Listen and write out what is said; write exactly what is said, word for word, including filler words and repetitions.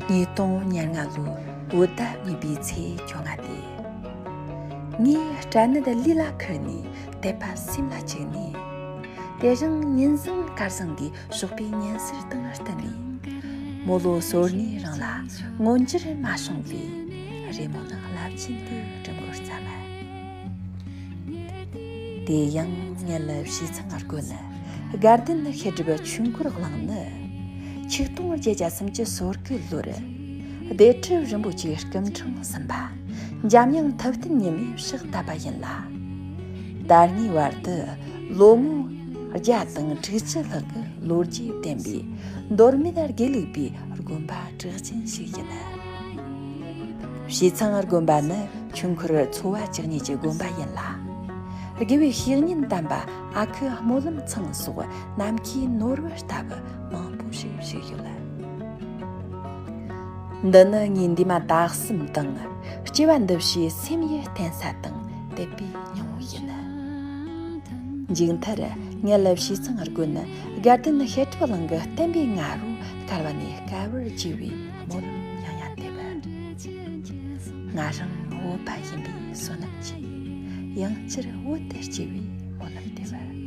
ཉིས་སྟོང་ཉེར་ལྔ་ལོའི་བོད་ཟླ་གཉིས་པའི་ཚེས་བཅོ་ལྔ་སྟེ། ངས་སྐྲན་ནད་ལུས་ལ་ཁུར་ནས་དད་པ་སེམས་ལ་བཅུག་ནས། དེ་རིང་ཉིན་བཟང་སྐར་བཟང་གི་ཞོགས་པའི་ཉི་ཟེར་དང་བསྟུན་ནས། རྨོ་ལོ་སོར་གཉིས་རིང་ལ་མངོན་གྱུར་མ་བྱུང་བའི་རེ་སྨོན་རླབས་ཆེན་དེ་སྒྲུབ་འགོ་བརྩམས། དེ་ཡང་ངེད་བྱས་ཙང་དགོན་ནི་དགའ་ལྡན་བཤད་སྒྲུབ་ཆོས་འཁོར་གླིང་ནི། ཆིག་སྟོང་བརྒྱད་བརྒྱ་སུམ་ཅུ་སོ་དགུ་ལོར་སྡེ་ཁྲི་རིན་པོ་ཆེའི་སྐུ་འཕྲེང་གསུམ་པ་འཇམ་དབྱངས་ཐུབ་བསྟན་ཉི་མས་ཕྱག་བཏབ་པ་ཡིན་ལ། དར་ངའི་བར་དུ་ལོ་ངོ་བརྒྱ་དང་དྲུག་ཅུ་ལྷག་གི་ལོ་རྒྱུས་ལྡན་པའི་མདོ་སྨད་དགེ་ལུགས་པའི་དགོན་པ་གྲགས་ཅན་ཞིག་ཡིན། བྱས་ཙང་དགོན་པ་ནི་ཆོས་འཁོར་ཚོ་བ་བཅུ་གཉིས་ཀྱི་དགོན་པ་ཡིན་ལ། དགེ་བའི་བཤེས་གཉེན་དམ་པ་ཨ་ཁུ་སྨོན་ལམ་ཚང་སོགས་ནམ་མཁའི་ནོར་བུ་ལྟ་བུ་མང་པོ་ཞིག་བཞུགས་ཡོད། འདི་ནི་ངའི་འདས་མ་ད་གསུམ་དང་སྐྱེ་བ་འདི་ཕྱིའི་སེམས་ཡི་རྟེན་ས་དང་དད་པའི་སྙིང་བོ་ཡིན། མཇུག་མཐར་ངེད་བྱས་ཙང་དགོན་ནི་དགའ་ལྡན་བཤད་སྒྲུབ་གླིང་གི་བསྟན་པའི་ང་རོ་བསྐལ་བ་ནས་བསྐལ་བར་རྒྱས་པའི་སྨོན་ལམ་ཡང་ཡང་འདེབས། ང་རང་བོད་པ་ཡིན་པའི་བསོད་ནམས་ཀྱིས་ཡང་བསྐྱར་བོད་དུ་སྐྱེ་བའི་སྨོན་ལམ་འདེབས།